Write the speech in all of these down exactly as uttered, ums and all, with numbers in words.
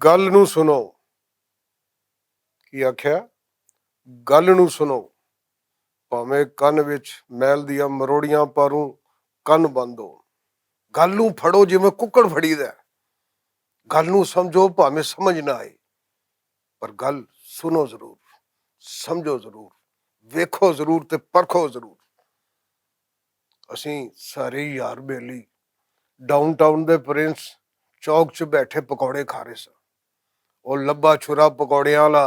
گل نوں سنو۔ کی آکھیا؟ گل نوں سنو۔ پاویں کن وچ میل دیاں مروڑیاں پاروں، کن بند ہو۔ گل نوں پھڑو جویں ککڑ پھڑی دا ہے۔ گل نوں سمجھو، پاویں سمجھ نہ آئے، پر گل سنو ضرور، سمجھو ضرور، ویکھو ضرور تے پرکھو ضرور۔ اسیں سارے یار بیلی ڈاؤن ٹاؤن دے پرنس چوک چ بیٹھے پکوڑے کھا رہے ساں۔ او لبا چھرا پکوڑیاں والا،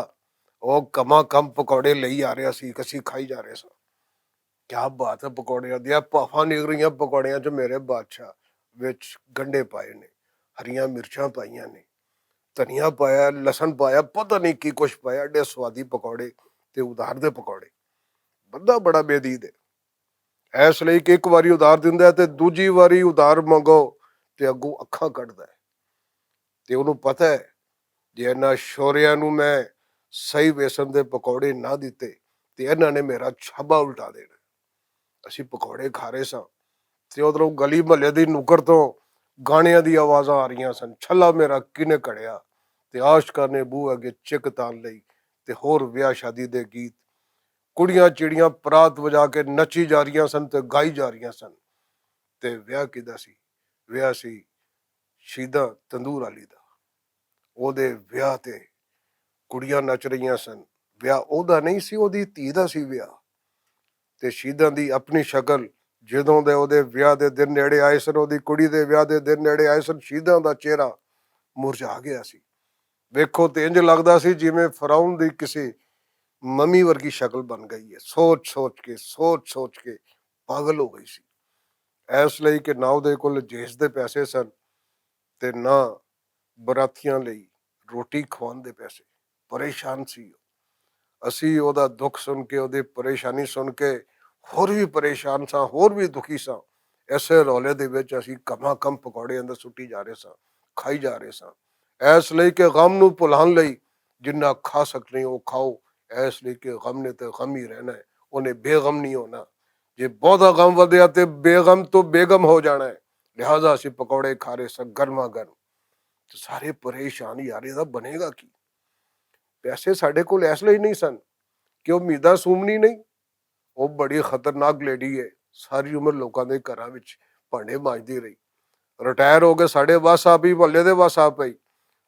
او کما کم پکوڑے لئی آ رہیا سی، کسی کھائی جا رہے ساں۔ کیا بات ہے پکوڑیاں دیا، پافاں نکل رہیاں پکوڑیاں چ، میرے بادشاہ۔ وچ گنڈے پائے نے، ہریاں مرچاں پائیاں نے، دھنیا پایا، لسن پایا، پتہ نہیں کی کچھ پایا، ایڈے سوادی پکوڑے تے ادار دے پکوڑے۔ بندہ بڑا بے دید ہے۔ ایس لئی کہ ایک واری ادار دیندا ہے تے دوجی واری ادار منگو تے اگوں اکھاں کڈدا ہے۔ تے انہوں پتہ ہے، جے انہاں شوریاں نوں میں صحیح ویسن دے پکوڑے نہ دتے تے انہاں نے میرا چھابا الٹا دینا۔ اسی پکوڑے کھا رہے ساں تے ادھروں گلی محلے دی نکڑ توں گانیاں دی آوازاں آ رہیاں سن، چھلا میرا کنے کڑیا، تے عاشقاں نے بو اگے چک تان لئی، تے ہور ویاہ شادی دے گیت، کڑیاں چڑیاں پرات وجا کے نچی جا رہیاں سن تے گائی جا رہیاں سن۔ تے ویاہ کدا سی؟ ویاہ سی شیداں تندور علی دا۔ او دے ویاہ تے کڑیاں نچ رہیاں سن۔ ویاہ او دا نہیں سی، او دی دھی دا سی ویاہ۔ تے شیداں دی اپنی شکل، جدوں دے او دے ویاہ دے دن نیڑے آئے سن، او دی کڑی دے ویاہ دے دن نیڑے آئے سن، شیداں دا چہرہ مرجھا گیا سی۔ ویکھو تے انج لگدا سی جویں فرعون دی کسے ممی ورگی شکل بن گئی ہے۔ سوچ سوچ کے، سوچ سوچ کے پاگل ہو گئی سی۔ ایس لئی کہ نہ او دے کول جہیز دے پیسے سن تے نہ براتیاں لئی روٹی کھوان دے پیسے۔ پریشان سی او۔ اسی او دا دکھ سن کے، او دی پریشانی سن کے ہور وی پریشان ساں، ہور وی دکھی ساں۔ ایسے رولے دے وچ اسی کما کم پکوڑے اندر سٹی جا رہے ساں، کھائی جا رہے ساں۔ ایس لئی کہ غم نوں بھلان لئی جنہ کھا سکنے او کھاؤ۔ ایس لئی کہ غم نے تے غم ہی رہنا ہے، اونے بے غم نہیں ہونا۔ جے بہت غم ودیا تے بے غم تو بے غم ہو جانا ہے۔ لہذا اسی پکوڑے کھا رہے ساں گرما گرم۔ تے سارے پریشان، یار، اے دا بنے گا کی؟ پیسے ساڈے کول اس لئی نہیں سن کہ او میدا سومنی نہیں۔ او بڑی خطرناک لیڈی ہے، ساری عمر لوکاں دے گھراں وچ بھانڈے مانجدی رہی۔ ریٹائر ہو کے ساڈے وس آ پئی، محلے دے وس آ پئی۔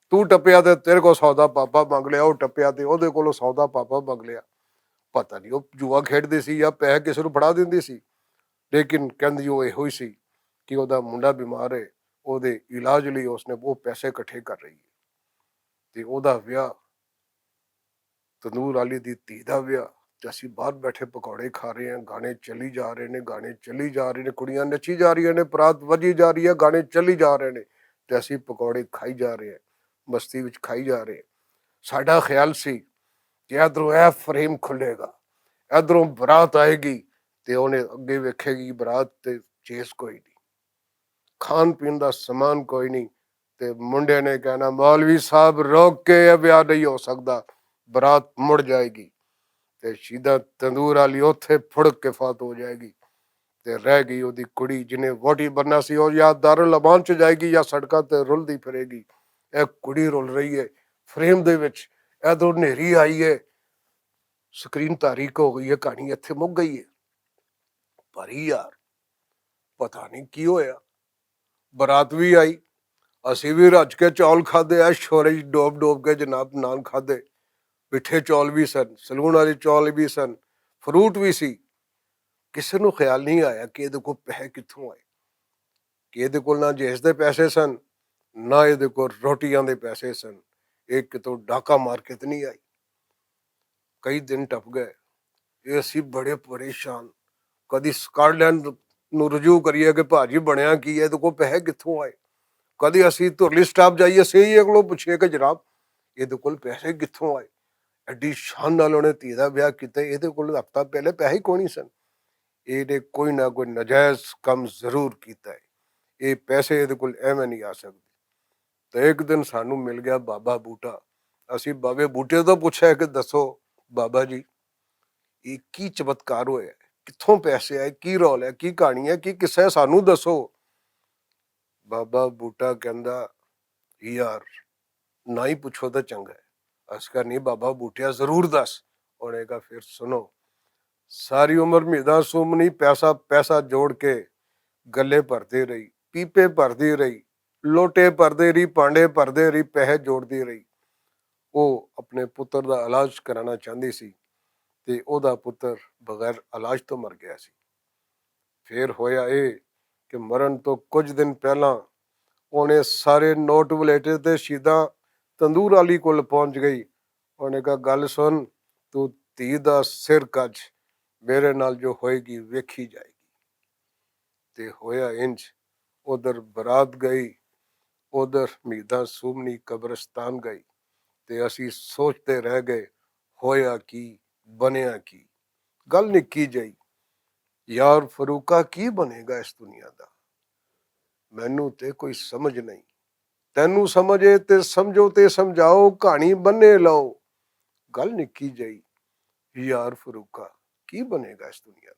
تو ٹپیا تے تیرے کول سودا پاپا منگ لیا، او ٹپیا تے اودے کولوں سودا پاپا منگ لیا۔ پتہ نہیں او جوا کھیڈدی سی یا پیسے کسے نوں پڑا دیندی سی، لیکن کہندی او ایہو ہی سی کہ اودا منڈا بیمار ہے، اودے علاج لئی اس نے او پیسے اکٹھے کر رہی ہے۔ تے اودا ویاہ تندور والی دی دھی دا ویاہ، تے اسی باہر بیٹھے پکوڑے کھا رہے ہیں، گانے چلی جا رہے نے، گانے چلی جا رہے نے، کڑیاں نچی جا رہی نے، پرات وجی جا رہی ہے، گانے چلی جا رہے نے، تے اسی پکوڑے کھائی جا رہے ہیں، مستی وچ کھائی جا رہے ہیں۔ ساڈا خیال سی کہ ادھروں اے فریم کھلے گا، ادھروں برات آئے گی، تے اونے اگے ویکھے گی برات تے چیز کوئی نہیں، کھان پین دا سامان کوئی نہیں۔ تے منڈے نے کہنا، "مولوی صاحب، روک کے، یہ بیاہ نہیں ہو سکدا، برات مڑ جائے گی۔" تے شیدہ تندور والی اوتھے پھڑک کے فوت ہو جائے گی۔ تے رہ گئی اودی کڑی، جنہیں ووٹی بننا سی، او یا دارالامان چ جائے گی یا سڑکاں تے رلدی پھرے گی۔ اے کڑی رل رہی ہے فریم دے وچ، ادھروں نیری آئی ہے، سکرین تاریک ہو گئی ہے، کہانی اتھے مک گئی ہے۔ پر یار، پتہ نہیں کی ہویا، برات وی آئی، اسی وی رج کے چاول کھادے، اے شورے ڈوب ڈوب کے جناب نان کھادے۔ مٹھے چاول وی سن، سلون والے چاول وی سن، فروٹ وی سی۔ کسے نوں خیال نہیں آیا کہ ایہدے کول پیسے کتھوں آئے، کہ ایہدے کول نہ جہیز دے پیسے سن، نہ ایہدے کول روٹیاں دے پیسے سن۔ ایک تو ڈاکہ مار کے تے نہیں آئی۔ کئی دن ٹپ گئے، اے اسی بڑے پریشان۔ کدی سکاٹ لینڈ نوں رجوع کریے کہ بھاجی بنیا کی ہے، تے کوئی پیسے کتھوں آئے؟ کدی اسی دھرلی سٹاپ جائیے، اسی یہ کولوں پوچھیے کہ جناب، یہ دے کول پیسے کتھوں آئے؟ ایڈی شان نال انہیں دھی دا بیاہ کیتا، یہ دے کول ہفتہ پہلے پیسے ہی کوئی نہیں سن۔ یہ نے کوئی نہ کوئی ناجائز کم ضرور کیتا ہے۔ یہ پیسے یہ دے کول ایویں نہیں آ سکدے۔ تے ایک دن سانوں مل گیا بابا بوٹا۔ اسی بابے بوٹے تو پوچھا کہ دسو بابا جی، یہ کی چمتکار ہویا ہے؟ کتھوں پیسے آئے؟ کی رول ہے؟ کی کہانی ہے؟ کی قصہ ہے؟ سانوں دسو۔ بابا بوٹا کہندا، یار، نہ ہی پچھو تے چنگا ہے۔ اس کا نہیں بابا بوٹیا ضرور دس۔ انہیں کا پھر سنو، ساری عمر میداں سومنی پیسہ پیسہ جوڑ کے گلے بھردے رہی، پیپے بھردی رہی، لوٹے بھردے رہی، پانڈے بھردے رہی، پیسے جوڑدی رہی۔ وہ اپنے پتر دا علاج کرانا چاہندی سی تے او دا پتر بغیر علاج تو مر گیا سی۔ پھر ہویا اے کہ مرن تو کچھ دن پہلاں اونے سارے نوٹ ولیٹے تے شیداں تندور علی کول پہنچ گئی۔ اونے کہا، گل سن، تو دھی دا سر کج، میرے نال جو ہوئے گی ویکھی جائے گی۔ تے ہویا انج، ادھر برات گئی، ادھر میداں سومنی قبرستان گئی۔ تے اسی سوچتے رہ گئے، ہویا کی، بنیا کی؟ گل نکی جائی، یار فروقہ کی بنے گا اس دنیا دا؟ مینوں تے کوئی سمجھ نہیں۔ تینوں سمجھ اے تے سمجھو تے سمجھاؤ، کہانی بنے لاؤ۔ گل نکی جائی، یار فروقہ کی بنے گا اس دنیا